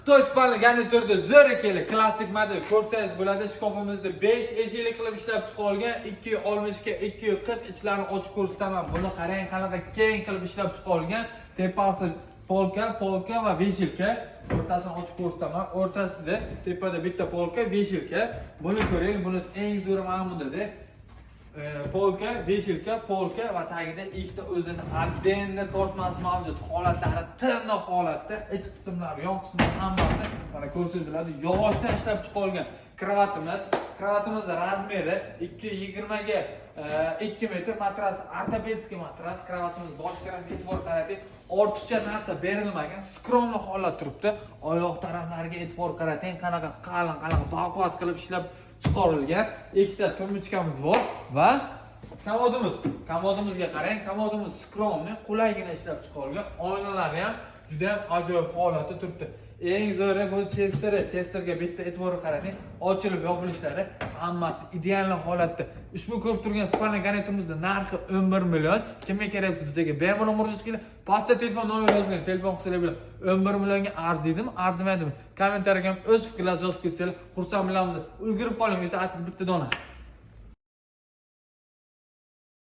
Xitoy спальный garniturda zo'r ekeli klassik model ko'rsangiz bo'ladi. Shkafimizni 5 eshikli qilib ishlab chiqilgan, 260 ga 240, ichlarini ochib ko'rsataman. Buni qarang, qanaqa keng qilib ishlab chiqilgan. Tepasi polka, polka va вешалка. O'rtasini ochib ko'rsataman. O'rtasida, tepada bitta polka, вешалка. Buni ko'ring, buni eng zo'ri mana bundada. Polka, вешалка, polka va tagida ikkita o'zini отдельно tortmasi mavjud. Holatlari tiniq holatda, ich qismlari, yon qismlari hammasi mana ko'rsangiz bo'ladi. Yog'ochdan ishlab chiqilgan kravatimiz. Kravatimiz razmeri 2.20 ga 2 metr, matras ортопедический matras. Kravatimiz bosh tarafiga e'tibor qarating. Ortiqcha narsa berilmagan, скромный holat turibdi. Oyoq taraflariga e'tibor qarating, qanaqa qalin, qanaqa baquvvat qilib ishlab chiqarilgan. Ikkita tumbuchkamiz bor va komodimiz. Komodimizga qarang, komodimiz скромный, qulaygina ishlab chiqarilgan. Oynalari ham juda ham ajoyib holatda turibdi. Eng zo'ri bu chesteri. Chesterga bitta e'tibor qarating. Ochilib yopilishlari hammasi ideal holatda. Ushbu ko'rib turgan спальный garniturimizni narxi 11 million. Kimga kerak bo'lsa, bizga bemalol murojaat qilinglar. Pastda telefon nomeri yozilgan, telefon qilsanglar bo'ladi. 11 millionga arziydimi, arzimaydimi? Kommentariyaga ham o'z fikrlaringizni yozib ketsanglar, xursand bo'lamiz. Ulgurib qoling, o'zi atigi bitta dona.